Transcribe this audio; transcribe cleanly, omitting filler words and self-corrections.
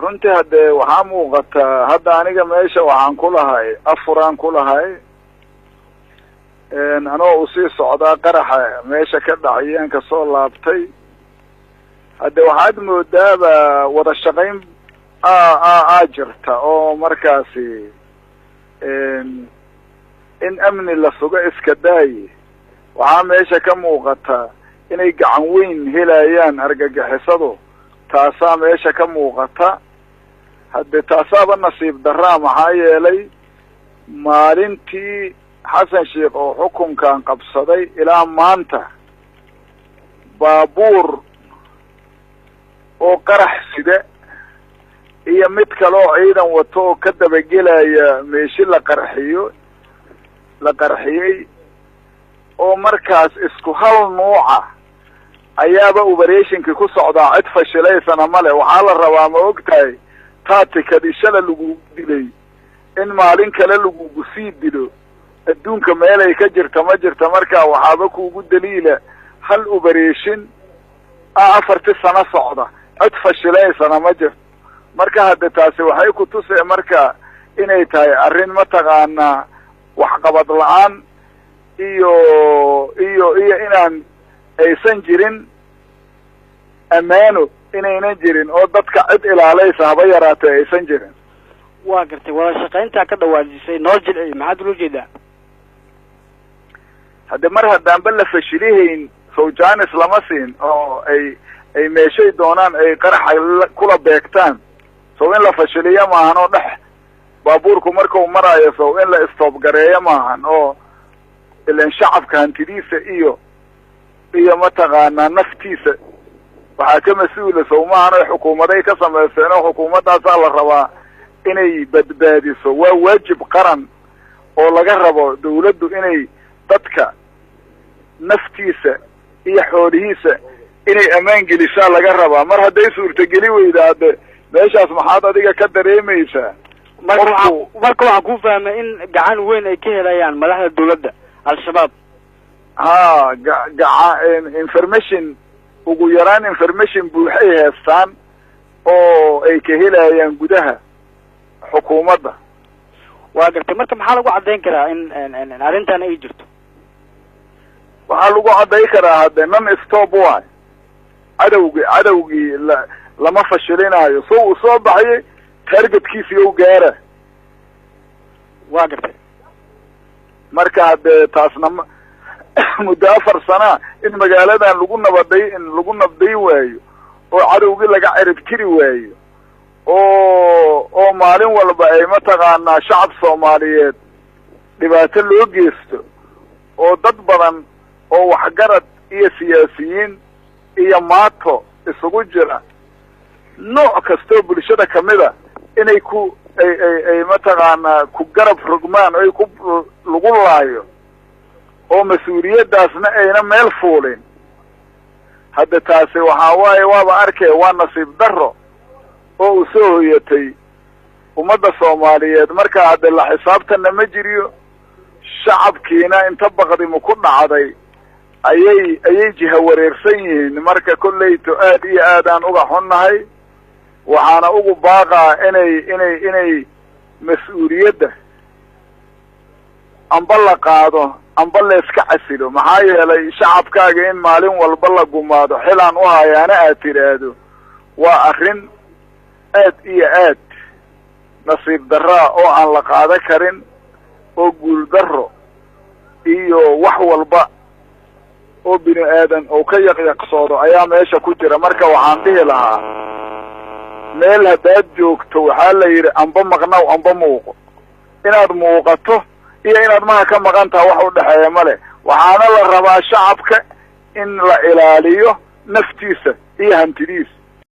Runtii haddee waxaa muuqataa hadda aniga meesha waxaan ku lahay afuraan ku lahay, anoo usii socdaa qaraxa meesha ka dhacayaan kasoo laabtay. Hadde waxaad moodaaba wada shaqayn a a a jirta oo markaasi in amni la sugo iska daaye, waxaa meesha ka muuqata inay gacan weyn helayaan argagixisadu. Taasaa meesha ka muuqata. Hadde taasaaba nasiib daraa, maxaa yeelay maalintii Xasan Sheikh oo xukunkan qabsaday ilaa maanta baabuur oo qarax sida iyo mid kale oo ciidan wato oo ka dabagelaya meeshi la qarxiyo la qarxiyey oo markaas isku hal nuuca ayaaba operationki ku socdaa. Cid fashilaysana male. Waxaa la rabaa, ma og tahay, taatikadii shala lagu dilay in maalin kale lagugu sii dilo. Adduunka meelay ka jirta ma jirta. Marka waxaaba kuugu daliila hal operation a 4-tii sano socda, cid fashilaysana ma jirto. Marka hadde taasi waxay ku tusee marka inay tahay arrin mataqaanaa waxqabad la-aan iyo inaan aysan jirin ammaano, inaynan jirin oo dadka cid ilaalaysa haba yaraatee aysan jirin. Waa gartay. Wada shaqayntaa ka dhawaajisay, noo jilciy, maxaad ula jeedaa? Hadde mar haddaanba la fashilihayn, sow chance lama siin oo ay meeshay doonaan ay qaraxa kula beegtaan? Sow in la fashiliyo maahan oo dhex baabuurku markau maraayo sow in la stop gareeyo maahan? Oo ilan shacabka hantidiisa iyo mataqaanaa naftiisa waxaa ka mas-uula sow maahan oy xukuumaday ka samaysteen oo xukuumaddaasaa la rabaa inay badbaadiso? Waa waajib qaran oo laga rabo dawladdu inay dadka naftiisa iyo xoolihiisa inay ammaan gelisaa laga rabaa. Mar hadday suurtageli weyda, hadde meeshaas maxaad adiga ka dareemaysaa? Marka waxaa marka waxaan ku fahmay in gacan weyn ay ka helayaan madaxda dawladda Al-Shabaab. Ha, gaca information, ugu yaraan information buuxay heestaan oo ay ka helayaan gudaha xukuumadda. Waa gartay. Marka maxaa lagu caddayn karaa in arrintan ay jirto? Waxaa lagu cadday karaa hadde non stop waay. Cadowgii lama fashilinaayo. So uu soo baxayay targetkiisi o gaara. Waa gartay. Marka haddee taasna ma muddo 4 sanaa in magaaladan lagu nabaday, in lagu nabday waayo oo cadowgii laga cirib tiri waayo oo maalin walba ay mataqaanaa shacab Soomaaliyeed dhibaato loo geysto oo dad badan oo waxgarad iyo siyaasiyiin iyo maato isugu jira, nooc kastoo bulshada kamida inay ku ay mataqaanaa ku garab rogmaan, ay ku lagu laayo oo mas-uuliyaddaasna ayna meel fuulin, hadda taasi waxaa waaye waaba arkay, waa nasiib darro oo uu soo hoyatay ummadda Soomaaliyeed. Marka hadde la xisaabtanna ma jiriyo, shacabkiina inta baqdimu ku dhacday ayay jiha wareersan yihiin. Marka kolleyto aad iyo aadaan uga xunnahay, waxaana ugu baaqaa inay mas-uuliyadda amba la qaado amba la iska casilo. Maxaa yeelay shacabkaaga in maalin walba la gumaado, xilaan u hayaana aad tidhaahdo, waa arrin aad iyo aad nasiib darraa oo aan la qaado karin oo guul darro iyo wax walba oo bini aadan oo ka yaqyaqsoodo ayaa meesha ku jira. Marka waxaan dhihi lahaa, meel haddaad joogto, waxaa la yidhi amba maqnaw amba muuqo. Inaad muuqato iyo inaad maha ka maqan taha wax u dhexeeya male. Waxaana la rabaa shacabka in la ilaaliyo naftiisa iyo hantidiisa.